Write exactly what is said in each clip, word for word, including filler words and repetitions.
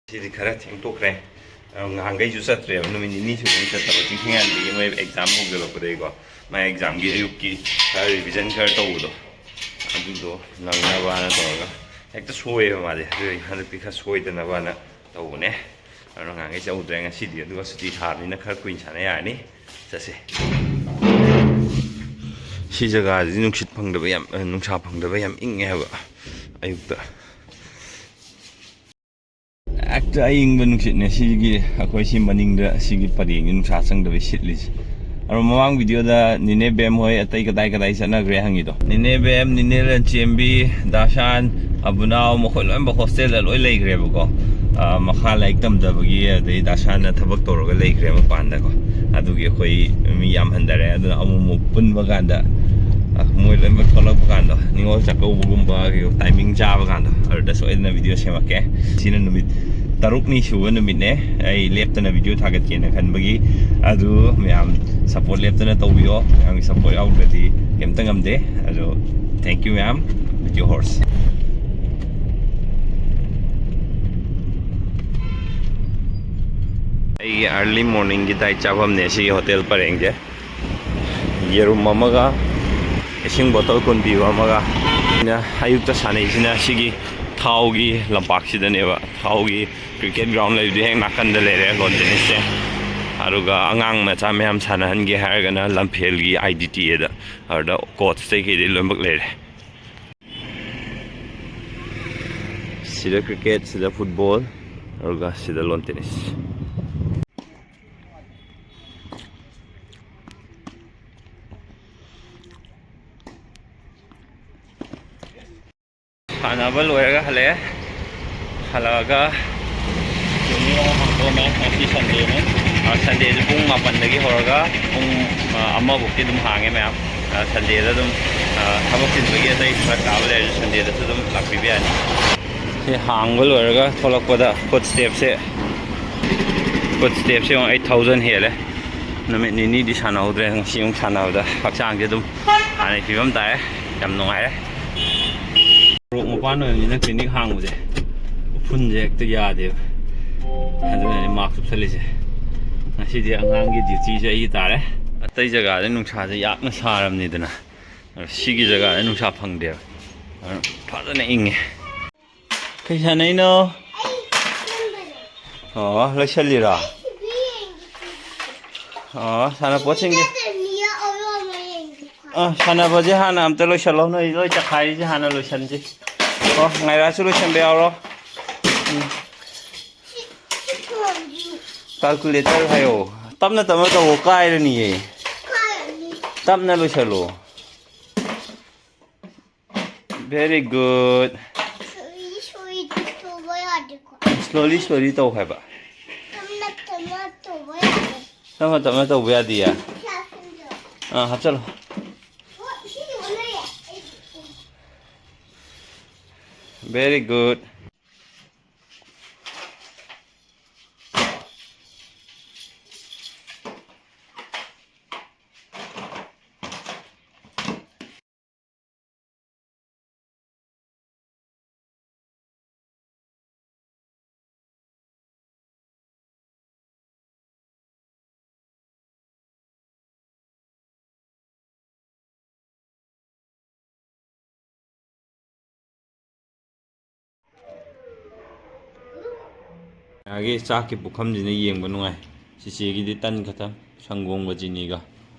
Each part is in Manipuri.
ꯁꯤꯗꯤ ꯈꯔ ꯊꯦꯡꯗꯣꯛꯈ꯭ꯔꯦ꯫ ꯑ, ꯉꯍꯥꯟꯈꯩꯁꯨ ꯆꯠꯇ꯭ꯔꯦꯕ, ꯅꯨꯃꯤꯠ ꯅꯤꯅꯤ ꯁꯨꯕ ꯆꯠꯇꯕ, ꯆꯤꯡꯈꯤꯉꯥꯟꯗꯒꯤ ꯃꯣꯏ ꯑꯦꯛꯖꯥꯝ ꯍꯧꯖꯤꯜꯂꯛꯄꯗꯒꯤꯀꯣ꯫ ꯃꯥꯏ ꯑꯦꯛꯖꯥꯝꯒꯤ ꯑꯌꯨꯛꯀꯤ ꯈꯔ ꯔꯤꯚꯤꯖꯟ ꯈꯔ ꯇꯧꯕꯗꯣ, ꯑꯗꯨꯗꯣ ꯅꯪꯅꯕꯅ ꯇꯧꯔꯒ ꯍꯦꯛꯇ ꯁꯣꯏꯌꯦꯕ ꯃꯥꯗꯤ꯫ ꯑꯗꯨꯒꯤ ꯍꯟꯗꯛꯇꯤ ꯈꯔ ꯁꯣꯏꯗꯅꯕꯅ ꯇꯧꯕꯅꯦ꯫ ꯑꯗꯨꯅ ꯉꯍꯥꯟꯈꯩ ꯆꯠꯍꯧꯗ꯭ꯔꯦ, ꯉꯁꯤꯗꯤ ꯑꯗꯨꯒ ꯁꯨꯇꯤ ꯊꯥꯕꯅꯤꯅ ꯈꯔ ꯀꯨꯏꯅ ꯁꯥꯟꯅ ꯌꯥꯔꯅꯤ꯫ ꯆꯠꯁꯦ꯫ ꯁꯤ ꯖꯒꯥꯁꯤꯗꯤ ꯅꯨꯡꯁꯤꯠ ꯐꯪꯗꯕ ꯌꯥꯝ, ꯅꯨꯡꯁꯥ ꯐꯪꯗꯕ ꯌꯥꯝ ꯏꯪꯉꯦ ꯍꯥꯏꯕ ꯑꯌꯨꯛꯇ꯫ ꯍꯦꯛꯇ ꯑꯏꯪꯕ ꯅꯨꯡꯁꯤꯠꯅꯦ ꯁꯤꯒꯤ, ꯑꯩꯈꯣꯏ ꯁꯤ ꯃꯅꯤꯡꯗ ꯁꯤꯒꯤ ꯄꯔꯦꯡꯒꯤ ꯅꯨꯡꯁꯥ ꯆꯪꯗꯕꯩ ꯁꯤꯠꯂꯤꯁꯦ꯫ ꯑꯗꯣ ꯃꯃꯥꯡ ꯚꯤꯗꯤꯑꯣꯗ ꯅꯤꯅꯦ ꯕꯦꯝ ꯍꯣꯏ ꯑꯇꯩ ꯀꯗꯥꯏ ꯀꯗꯥꯏ ꯆꯠꯅꯈ꯭ꯔꯦ ꯍꯪꯉꯤꯗꯣ, ꯅꯤꯅꯦ ꯕꯦꯝ, ꯅꯤꯅꯦ ꯂꯟꯆꯦꯝꯕꯤ, ꯗꯥꯁꯥꯟ, ꯑꯕꯨꯅꯥꯎ, ꯃꯈꯣꯏ ꯂꯣꯏꯅꯃꯛ ꯍꯣꯁꯇꯦꯜꯗ ꯂꯣꯏ ꯂꯩꯈ꯭ꯔꯦꯕꯀꯣ꯫ ꯑ, ꯃꯈꯥ ꯂꯥꯏꯔꯤꯛ ꯇꯝꯗꯕꯒꯤ, ꯑꯗꯩ ꯗꯥꯁꯥꯟꯅ ꯊꯕꯛ ꯇꯧꯔꯒ ꯂꯩꯈ꯭ꯔꯦ ꯃꯄꯥꯟꯗꯀꯣ꯫ ꯑꯗꯨꯒꯤ ꯑꯩꯈꯣꯏ ꯃꯤ ꯌꯥꯝ ꯍꯟꯊꯔꯦ꯫ ꯑꯗꯨꯅ ꯑꯃꯨꯛ ꯑꯃꯨꯛ ꯄꯨꯟꯕ ꯀꯥꯟꯗ, ꯑ, ꯃꯣꯏ ꯂꯣꯏꯅꯃꯛ ꯊꯣꯛꯂꯛꯄ ꯀꯥꯟꯗꯣ, ꯅꯤꯉꯣꯜ ꯆꯥꯛꯀꯧꯕꯒꯨꯝꯕ ꯇꯥꯏꯃꯤꯡ ꯆꯥꯕ ꯀꯥꯟꯗꯣ, ꯑꯗꯨꯗ ꯁꯣꯏꯗꯅ ꯚꯤꯗꯤꯑꯣ ꯁꯦꯝꯃꯛꯀꯦ꯫ ꯁꯤꯅ ꯅꯨꯃꯤꯠ ꯇꯔꯨꯛꯅꯤ ꯁꯨꯕ ꯅꯨꯃꯤꯠꯅꯦ ꯑꯩ ꯂꯦꯞꯇꯅ ꯚꯤꯗꯤꯑꯣ ꯊꯥꯒꯠꯀꯦꯅ ꯈꯟꯕꯒꯤ꯫ ꯑꯗꯨ ꯃꯌꯥꯝ ꯁꯞꯄꯣꯔꯠ ꯂꯦꯞꯇꯅ ꯇꯧꯕꯤꯌꯣ, ꯃꯌꯥꯝꯒꯤ ꯁꯞꯄꯣꯔꯠ ꯌꯥꯎꯗ꯭ꯔꯗꯤ ꯀꯩꯝꯇ ꯉꯝꯗꯦ꯫ ꯑꯗꯣ thank you ꯃꯌꯥꯝ, with your horse꯫ ꯑꯩꯒꯤ early morningꯒꯤ diet ꯆꯥꯐꯝꯅꯦ ꯁꯤꯒꯤ ꯍꯣꯇꯦꯜ ꯄꯔꯦꯡꯁꯦ꯫ ꯌꯦꯔꯨꯝ ꯑꯃꯒ ꯏꯁꯤꯡ ꯕꯣꯇꯜ ꯀꯨꯟ ꯄꯤꯕ ꯑꯃꯒ꯫ ꯑꯩꯅ ꯑꯌꯨꯛꯇ ꯁꯥꯟꯅꯩꯁꯤꯅ ꯁꯤꯒꯤ ꯊꯥꯎꯒꯤ ꯂꯝꯄꯥꯛꯁꯤꯗꯅꯦꯕ, ꯊꯥꯎꯒꯤ ꯀ꯭ꯔꯤꯀꯦꯠ ꯒ꯭ꯔꯥꯎꯟ ꯂꯩꯕꯗꯨ ꯍꯦꯛ ꯅꯥꯀꯟꯗ ꯂꯩꯔꯦ ꯂꯣꯟ ꯇꯦꯅꯤꯁꯁꯦ꯫ ꯑꯗꯨꯒ ꯑꯉꯥꯡ ꯃꯆꯥ ꯃꯌꯥꯝ ꯁꯥꯟꯅꯍꯟꯒꯦ ꯍꯥꯏꯔꯒꯅ ꯂꯝꯐꯦꯜꯒꯤ ꯑꯥꯏ ꯗꯤ ꯇꯤ ꯑꯦꯗ, ꯑꯗꯨꯗ ꯀꯣꯆꯇꯩ ꯀꯩꯗꯩ ꯂꯣꯏꯅꯃꯛ ꯂꯩꯔꯦ꯫ ꯁꯤꯗ ꯀ꯭ꯔꯤꯀꯦꯠ, ꯁꯤꯗ ꯐꯨꯠꯕꯣꯜ, ꯑꯗꯨꯒ ꯁꯤꯗ ꯂꯣꯟ ꯇꯦꯅꯤꯁ꯫ ꯁꯥꯟꯅꯕ ꯂꯣꯏꯔꯒ ꯍꯜꯂꯛꯑꯦ꯫ ꯍꯜꯂꯛꯑꯒ ꯀ꯭ꯂꯤꯅꯤꯛ ꯑꯃ ꯍꯥꯡꯗꯣꯛꯑꯝꯃꯦ꯫ ꯉꯁꯤ ꯁꯟꯗꯦꯅꯤ꯫ ꯑ, ꯁꯟꯗꯦꯁꯦ ꯄꯨꯡ ꯃꯥꯄꯟꯗꯒꯤ ꯍꯧꯔꯒ ꯄꯨꯡ, ꯑ, ꯑꯃ ꯐꯥꯎꯗꯤ ꯑꯗꯨꯝ ꯍꯥꯡꯉꯦ ꯃꯌꯥꯝ꯫ ꯑ, ꯁꯟꯗꯦꯗ ꯑꯗꯨꯝ, ꯑ, ꯊꯕꯛ ꯆꯤꯟꯕꯒꯤ ꯑꯇꯩ ꯐꯔꯛ ꯇꯥꯕ ꯂꯩꯔꯁꯨ ꯁꯟꯗꯦꯗꯁꯨ ꯑꯗꯨꯝ ꯂꯥꯛꯄꯤꯕ ꯌꯥꯅꯤ꯫ ꯁꯤ ꯍꯥꯡꯕ ꯂꯣꯏꯔꯒ ꯊꯣꯛꯂꯛꯄꯗ ꯐꯨꯠ ꯁ꯭ꯇꯦꯞꯁꯦ, ꯐꯨꯠ ꯁ꯭ꯇꯦꯞꯁꯦ ꯌꯦꯡꯉꯣ, ꯑꯩꯠ ꯊꯥꯎꯖꯟ ꯍꯦꯜꯂꯦ꯫ ꯅꯨꯃꯤꯠ ꯅꯤꯅꯤꯗꯤ ꯁꯥꯟꯅꯍꯧꯗ꯭ꯔꯦ, ꯉꯁꯤ ꯑꯃꯨꯛ ꯁꯥꯟꯅꯕꯗ ꯍꯛꯆꯥꯡꯁꯦ ꯑꯗꯨꯝ ꯍꯥꯟꯅꯩ ꯐꯤꯕꯝ ꯇꯥꯔꯦ꯫ ꯌꯥꯝ ꯅꯨꯡꯉꯥꯏꯔꯦ꯫ ꯁꯣꯔꯣꯛ ꯃꯄꯥꯟ ꯑꯣꯏꯕꯅꯤꯅ ꯀ꯭ꯂꯤꯅꯤꯛ ꯍꯥꯡꯕꯁꯦ ꯎꯐꯨꯟꯁꯦ ꯍꯦꯛꯇ ꯌꯥꯗꯦꯕ꯫ ꯑꯗꯨꯅꯅꯦ ꯃꯥꯛꯁ ꯎꯞꯁꯜꯂꯤꯁꯦ꯫ ꯉꯁꯤꯗꯤ ꯑꯉꯥꯡꯒꯤ ꯗ꯭ꯌꯨꯇꯤꯁꯦ ꯑꯩꯒꯤ ꯇꯥꯔꯦ꯫ ꯑꯇꯩ ꯖꯒꯥꯗ ꯅꯨꯡꯁꯥꯁꯦ ꯌꯥꯛꯅ ꯁꯥꯔꯕꯅꯤꯗꯅ, ꯑꯗꯣ ꯁꯤꯒꯤ ꯖꯒꯥꯗ ꯅꯨꯡꯁꯥ ꯐꯪꯗꯦꯕ, ꯑꯗꯨꯅ ꯐꯖꯅ ꯏꯪꯉꯦ꯫ ꯀꯩ ꯁꯥꯟꯅꯩꯅꯣ? ꯑꯣ, ꯂꯣꯏꯁꯜꯂꯤꯔꯣ? ꯑꯣ, ꯁꯥꯟꯅꯄꯣꯠꯁꯤꯡꯁꯦ꯫ ꯑ, ꯁꯥꯟꯅꯕꯁꯦ ꯍꯥꯟꯅ ꯑꯝꯇ ꯂꯣꯏꯁꯜꯂꯣ꯫ ꯅꯣꯏ ꯂꯣꯏ ꯆꯈꯥꯏꯔꯤꯁꯦ ꯍꯥꯟꯅ ꯂꯣꯏꯁꯟꯁꯤ꯫ ꯑꯣ, ꯉꯥꯏꯔꯥꯁꯨ ꯂꯣꯏꯁꯟꯕ ꯌꯥꯎꯔꯣ꯫ ꯎꯝ꯫ ꯀꯥꯜꯀꯨꯂꯦꯇꯔ ꯍꯥꯏꯌꯣ꯫ ꯇꯞꯅ ꯇꯞꯅ ꯇꯧꯋꯣ, ꯀꯥꯏꯔꯅꯤꯌꯦ꯫ ꯇꯞꯅ ꯂꯣꯏꯁꯜꯂꯣ꯫ Very good꯫ ꯁꯣꯔꯤ ꯁꯣꯔꯤ ꯇꯧꯕ ꯌꯥꯗꯦꯀꯣ꯫ Slowly slowly ꯇꯧ ꯍꯥꯏꯕ꯫ ꯇꯞꯅ ꯇꯞꯅ ꯇꯧꯕ ꯌꯥꯗꯦ꯫ ꯇꯞꯅ ꯇꯞꯅ ꯇꯧꯕ ꯌꯥꯗꯤꯌꯦ꯫ ꯁꯤ ꯍꯥꯞꯆꯤꯟꯗ꯭ꯔꯣ? ꯑꯥ, ꯍꯥꯞꯆꯜꯂꯣ꯫ ꯑꯣ, ꯏꯁꯤꯡꯗꯤ ꯑꯣꯟꯅꯔꯦ꯫ Very good꯫ ꯌꯥꯒꯤ ꯆꯥꯛꯀꯤ ꯄꯨꯈꯝꯁꯤꯅ ꯌꯦꯡꯕ ꯅꯨꯡꯉꯥꯏ꯫ ꯆꯤꯆꯦꯒꯤꯗꯤ ꯇꯟ ꯈꯛꯇꯪ, ꯁꯪꯒꯣꯝꯒ ꯆꯤꯅꯤꯒ꯫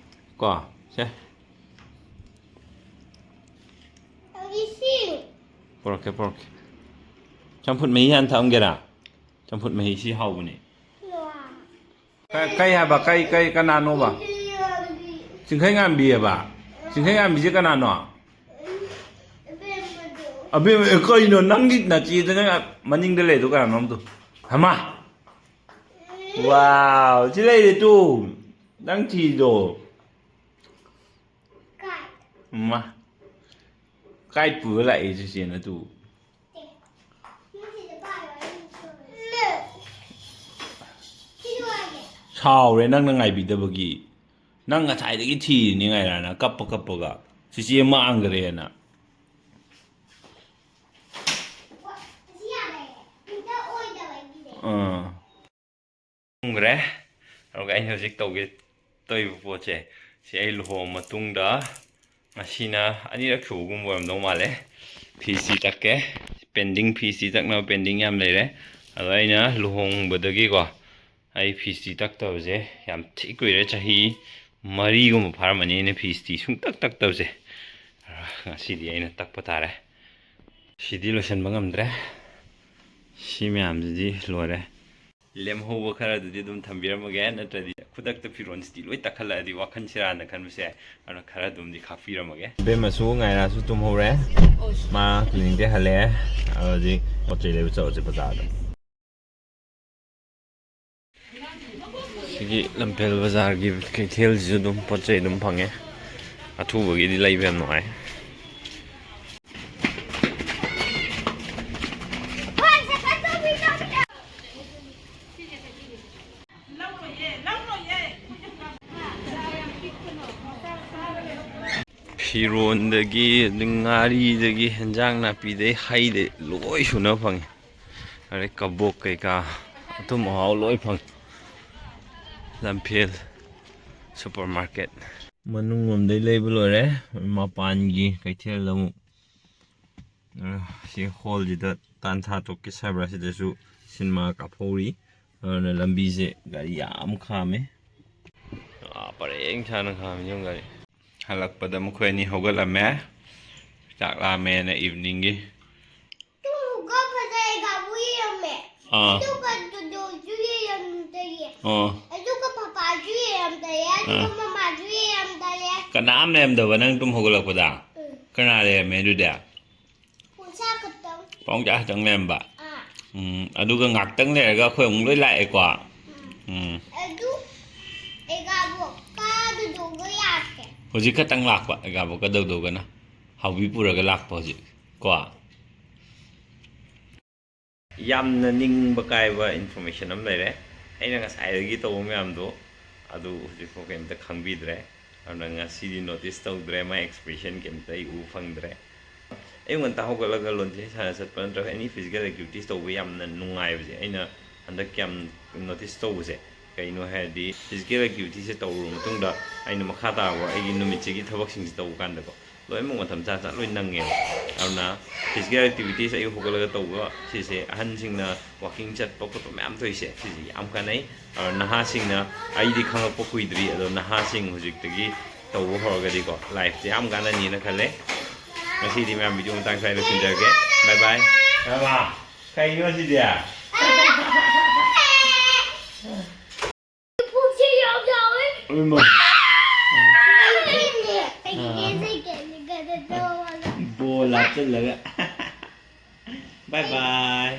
ꯀꯣ, ꯁꯦ꯫ ꯄꯨꯔꯛꯀꯦ, ꯄꯨꯔꯛꯀꯦ꯫ ꯆꯝꯐꯨꯠ ꯃꯍꯤ ꯍꯥꯟꯅ ꯊꯛꯑꯝꯒꯦꯔꯥ? ꯆꯝꯐꯨꯠ ꯃꯍꯤꯁꯤ ꯍꯥꯎꯕꯅꯦ꯫ ꯀ-, ꯀꯩ ꯍꯥꯏꯕ? ꯀꯩ, ꯀꯩ, ꯀꯅꯥꯅꯣꯕ? ꯆꯤꯡꯈꯩꯉꯥꯟꯕꯤ ꯍꯥꯏꯕ? ꯆꯤꯡꯈꯩꯉꯥꯟꯕꯤꯁꯦ ꯀꯅꯥꯅꯣ? ꯑꯕꯦꯝꯃ, ꯑꯦ, ꯀꯩꯅꯣ? ꯅꯪꯒꯤ ꯅꯆꯦꯗ ꯅꯪ ꯃꯅꯤꯡꯗ ꯂꯩꯗꯣ ꯀꯅꯥꯅꯣ ꯑꯝꯇ? ꯍꯃꯥ! ꯋꯥꯎ! ꯁꯤ ꯂꯩꯔꯦ ꯇꯨ! ꯅꯪ ꯊꯤꯗꯣ꯫ ꯃꯥ! ꯀꯥꯏ ꯄꯨꯔ ꯂꯥꯛꯏ ꯆꯤꯆꯦꯅ ꯇꯨ? ꯁꯥꯎꯔꯦ ꯅꯪꯅ ꯉꯥꯏꯕꯤꯗꯕꯒꯤ꯫ ꯅꯪ ꯉꯁꯥꯏꯗꯒꯤ ꯊꯤꯔꯤꯅꯤ ꯉꯥꯏꯔꯥꯅ, ꯀꯞꯄ ꯀꯞꯄꯒ꯫ ꯆꯤꯆꯦ ꯃꯥꯡꯈ꯭ꯔꯦꯅ꯫ ꯑꯥ꯫ ꯈꯪꯈ꯭ꯔꯦ꯫ ꯑꯗꯨꯒ ꯑꯩꯅ ꯍꯧꯖꯤꯛ ꯇꯧꯒꯦ ꯇꯧꯔꯤꯕ ꯄꯣꯠꯁꯦ, ꯁꯤ ꯑꯩ ꯂꯨꯍꯣꯡ ꯃꯇꯨꯡꯗ ꯉꯁꯤꯅ ꯑꯅꯤꯔꯛ ꯁꯨꯕꯒꯨꯝꯕ ꯑꯣꯏꯔꯝꯗꯧ ꯃꯥꯜꯂꯦ꯫ ꯐꯤꯁꯤ ꯇꯛꯀꯦ꯫ ꯄꯦꯟꯗꯤꯡ, ꯐꯤꯁꯤ ꯇꯛꯅꯕ ꯄꯦꯟꯗꯤꯡ ꯌꯥꯝ ꯂꯩꯔꯦ꯫ ꯑꯗꯣ ꯑꯩꯅ ꯂꯨꯍꯣꯡꯕꯗꯒꯤꯀꯣ ꯑꯩ ꯐꯤꯁꯤ ꯇꯛꯇꯕꯁꯦ ꯌꯥꯝ ꯊꯤ ꯀꯨꯏꯔꯦ, ꯆꯍꯤ ꯃꯔꯤꯒꯨꯝꯕ ꯐꯥꯔꯝꯃꯅꯤ ꯑꯩꯅ ꯐꯤꯁꯤ ꯁꯨꯡꯇꯛ ꯇꯛꯇꯕꯁꯦ꯫ ꯉꯁꯤꯗꯤ ꯑꯩꯅ ꯇꯛꯄ ꯇꯥꯔꯦ꯫ ꯁꯤꯗꯤ ꯂꯣꯏꯁꯤꯟꯕ ꯉꯝꯗ꯭ꯔꯦ꯫ ꯁꯤ ꯃꯌꯥꯝꯁꯤꯗꯤ ꯂꯣꯏꯔꯦ꯫ ꯂꯦꯝꯍꯧꯕ ꯈꯔꯗꯨꯗꯤ ꯑꯗꯨꯝ ꯊꯝꯕꯤꯔꯝꯃꯒꯦ, ꯅꯠꯇ꯭ꯔꯗꯤ ꯈꯨꯗꯛꯇ ꯐꯤꯔꯣꯜꯁꯤꯗꯤ ꯂꯣꯏ ꯇꯛꯈꯠꯂꯛꯑꯗꯤ ꯋꯥꯈꯜ ꯁꯦꯔꯥꯟꯅ ꯈꯟꯕꯁꯦ꯫ ꯑꯗꯨꯅ ꯈꯔ ꯑꯗꯨꯝꯗꯤ ꯈꯥꯛꯄꯤꯔꯝꯃꯒꯦ꯫ ꯏꯕꯦꯝꯃꯁꯨ ꯉꯥꯏꯔꯥꯁꯨ ꯇꯨꯝꯍꯧꯔꯦ꯫ ꯃꯥ ꯀ꯭ꯂꯤꯅꯤꯛꯇꯩ ꯍꯜꯂꯛꯑꯦ꯫ ꯑꯗꯨꯗꯤ ꯄꯣꯠ ꯆꯩ ꯂꯩꯕ ꯆꯠꯂꯁꯦ ꯕꯖꯥꯔꯗ꯫ ꯁꯤꯒꯤ ꯂꯝꯐꯦꯜ ꯕꯖꯥꯔꯒꯤ ꯀꯩꯊꯦꯜꯁꯤꯁꯨ ꯑꯗꯨꯝ ꯄꯣꯠ ꯆꯩ ꯑꯗꯨꯝ ꯐꯪꯉꯦ꯫ ꯑꯊꯨꯕꯒꯤꯗꯤ ꯂꯩꯕ ꯌꯥꯝ ꯅꯨꯡꯉꯥꯏ꯫ ꯐꯤꯔꯣꯟꯗꯒꯤ, ꯑꯗꯩ ꯉꯥꯔꯤꯗꯒꯤ, ꯍꯦꯟꯖꯥꯡ ꯅꯥꯄꯤꯗꯩ, ꯍꯩꯗꯩ ꯂꯣꯏ ꯁꯨꯅ ꯐꯪꯉꯤ꯫ ꯑꯗꯩ ꯀꯕꯣꯛ ꯀꯩꯀꯥ, ꯑꯊꯨꯝ ꯑꯍꯥꯎ ꯂꯣꯏ ꯐꯪꯉꯤ꯫ ꯂꯝꯐꯦꯜ ꯁꯨꯄꯔ ꯃꯥꯔꯀꯦꯠ꯫ ꯃꯅꯨꯡ ꯂꯣꯝꯗꯩ ꯂꯩꯕ ꯂꯣꯏꯔꯦ꯫ ꯃꯄꯥꯟꯒꯤ ꯀꯩꯊꯦꯜꯗ ꯑꯃꯨꯛ, ꯑ, ꯁꯤ ꯍꯣꯜꯁꯤꯗ ꯇꯥꯟꯊꯥ ꯇꯣꯀꯤꯁ ꯍꯥꯏꯕ꯭ꯔꯥ, ꯁꯤꯗꯁꯨ ꯁꯤꯅꯦꯃꯥ ꯀꯥꯞꯍꯧꯔꯤ꯫ ꯑꯗꯨꯅ ꯂꯝꯕꯤꯁꯦ ꯒꯥꯔꯤ ꯌꯥꯝ ꯈꯥꯝꯃꯦ꯫ ꯑꯥ, ꯄꯔꯦꯡ ꯁꯥꯅ ꯈꯥꯝꯃꯤ ꯌꯦꯡꯉꯨ ꯒꯥꯔꯤ꯫ ꯍꯜꯂꯛꯄꯗ ꯃꯈꯣꯏ ꯑꯅꯤ ꯍꯧꯒꯠꯂꯝꯃꯦ꯫ ꯆꯥꯛ ꯂꯥꯝꯃꯦꯅ ꯏꯚꯤꯅꯤꯡꯒꯤ꯫ ꯇꯨꯝ ꯍꯧꯒꯠꯄꯗ ꯑꯩ ꯒꯥꯕꯨ ꯌꯦꯡꯉꯝꯃꯦ꯫ ꯑꯥ꯫ ꯑꯗꯨꯒ ꯗꯣꯗꯣꯁꯨ ꯌꯦꯡꯉꯝꯗ꯭ꯔꯦ꯫ ꯑꯥ꯫ ꯑꯗꯨꯒ ꯄꯄꯥꯁꯨ ꯌꯦꯡꯉꯝꯗ꯭ꯔꯦ꯫ ꯑꯗꯨꯒ ꯑꯥ꯫ ꯃꯃꯥꯁꯨ ꯌꯦꯡꯉꯝꯗ꯭ꯔꯦ꯫ ꯀꯅꯥꯝ ꯂꯩꯔꯝꯗꯕ ꯅꯪ ꯇꯨꯝ ꯍꯧꯒꯠꯂꯛꯄꯗ? ꯎꯝ꯫ ꯀꯅꯥ ꯂꯩꯔꯝꯃꯦ ꯑꯗꯨꯗꯤ? ꯄꯣꯡꯆꯥ ꯈꯛꯇꯪ꯫ ꯄꯣꯡꯆꯥ ꯈꯛꯇꯪ ꯂꯩꯔꯝꯕ? ꯑꯥ꯫ ꯎꯝ, ꯑꯗꯨꯒ ꯉꯥꯛꯇꯪ ꯂꯩꯔꯒ ꯑꯩꯈꯣꯏ ꯑꯃꯨꯛ ꯂꯣꯏ ꯂꯥꯛꯑꯦꯀꯣ? ꯎꯝ꯫ ꯎꯝ꯫ ꯑꯗꯨ ꯑꯦꯒꯥꯕꯣꯛꯀ ꯗꯣꯗꯣꯒ ꯂꯥꯛꯀꯦ꯫ ꯍꯧꯖꯤꯛ ꯈꯛꯇꯪ ꯂꯥꯛꯄ ꯑꯦꯒꯥꯕꯣꯛꯀ ꯗꯣꯗꯣꯒꯅ? ꯍꯥꯎꯕꯤ ꯄꯨꯔꯒ ꯂꯥꯛꯄ ꯍꯧꯖꯤꯛ ꯀꯣ? ꯌꯥꯝꯅ ꯅꯤꯡꯕ ꯀꯥꯏꯕ ꯏꯟꯐꯣꯔꯃꯦꯁꯟ ꯑꯃ ꯂꯩꯔꯦ꯫ ꯑꯩꯅ ꯉꯁꯥꯏꯗꯒꯤ ꯇꯧꯕ ꯃꯌꯥꯝꯗꯣ ꯑꯗꯨ ꯍꯧꯖꯤꯛꯐꯥꯎ ꯀꯩꯝꯇ ꯈꯪꯕꯤꯗ꯭ꯔꯦ꯫ ꯑꯗꯨꯅ ꯉꯁꯤꯗꯤ ꯅꯣꯇꯤꯁ ꯇꯧꯗ꯭ꯔꯦ, ꯃꯥꯏ ꯑꯦꯛꯁꯄ꯭ꯔꯦꯁꯟ ꯀꯩꯝꯇ ꯑꯩ ꯎꯕ ꯐꯪꯗ꯭ꯔꯦ꯫ ꯑꯌꯨꯛ ꯉꯟꯇꯥ ꯍꯧꯒꯠꯂꯒ ꯂꯣꯟꯖꯦ ꯁꯥꯟꯅ ꯆꯠꯄ ꯅꯠꯇ꯭ꯔꯒ ꯑꯦꯅꯤ ꯐꯤꯖꯤꯀꯦꯜ ꯑꯦꯛꯇꯤꯚꯤꯇꯤꯁ ꯇꯧꯕ ꯌꯥꯝꯅ ꯅꯨꯡꯉꯥꯏꯕꯁꯦ ꯑꯩꯅ ꯍꯟꯗꯛ ꯌꯥꯝ ꯅꯣꯇꯤꯁ ꯇꯧꯕꯁꯦ ꯀꯩꯅꯣ ꯍꯥꯏꯔꯗꯤ, ꯐꯤꯖꯤꯀꯦꯜ ꯑꯦꯛꯇꯤꯚꯤꯇꯤꯁꯦ ꯇꯧꯔꯨꯔ ꯃꯇꯨꯡꯗ ꯑꯩꯅ ꯃꯈꯥ ꯇꯥꯕ ꯑꯩꯒꯤ ꯅꯨꯃꯤꯠꯁꯤꯒꯤ ꯊꯕꯛꯁꯤꯡꯁꯦ ꯇꯧꯕ ꯀꯥꯟꯗꯀꯣ, ꯂꯣꯏꯅꯃꯛ ꯃꯇꯝ ꯆꯥ ꯆꯥ ꯂꯣꯏ ꯅꯪꯉꯦꯕ꯫ ꯑꯗꯨꯅ ꯐꯤꯖꯤꯀꯦꯜ ꯑꯦꯛꯇꯤꯚꯤꯇꯤꯁ ꯑꯌꯨꯛ ꯍꯧꯒꯠꯂꯒ ꯇꯧꯕ ꯁꯤꯁꯦ, ꯑꯍꯟꯁꯤꯡꯅ ꯋꯥꯀꯤꯡ ꯆꯠꯄ ꯈꯣꯠꯄ ꯃꯌꯥꯝ ꯇꯧꯔꯤꯁꯦ, ꯁꯤꯁꯦ ꯌꯥꯝ ꯀꯥꯟꯅꯩ꯫ ꯑꯗꯣ ꯅꯍꯥꯁꯤꯡꯅ, ꯑꯩꯗꯤ ꯈꯪꯉꯛꯄ ꯀꯨꯏꯗ꯭ꯔꯤ, ꯑꯗꯣ ꯅꯍꯥꯁꯤꯡ ꯍꯧꯖꯤꯛꯇꯒꯤ ꯇꯧꯕ ꯍꯧꯔꯒꯗꯤꯀꯣ, ꯂꯥꯏꯐꯁꯦ ꯌꯥꯝ ꯀꯥꯟꯅꯅꯤꯅ ꯈꯜꯂꯦ꯫ ꯉꯁꯤꯗꯤ ꯃꯌꯥꯝ ꯚꯤꯗꯤꯑꯣ ꯃꯇꯥꯡ ꯁ꯭ꯋꯥꯏꯗ ꯂꯣꯏꯁꯤꯟꯖꯔꯒꯦ꯫ ꯕꯥꯏ ꯕꯥꯏ꯫ ꯃꯃꯥ, ꯀꯩꯅꯣ ꯁꯤꯗꯤ? ꯄꯨꯛꯁꯦ ꯌꯥꯝ ꯆꯥꯎꯋꯦ꯫ ꯏꯃꯥ꯫ ꯑꯩꯒꯤꯅꯦ꯫ ꯑꯩꯒꯤ ꯑꯥ꯫ ꯀꯦꯁꯦ ꯀꯦꯟꯒꯗ ꯇꯧꯔꯒ꯫ ꯕꯣꯜ ꯍꯥꯞꯆꯤꯜꯂꯒ꯫ ꯕꯥꯏ ꯕꯥꯏ꯫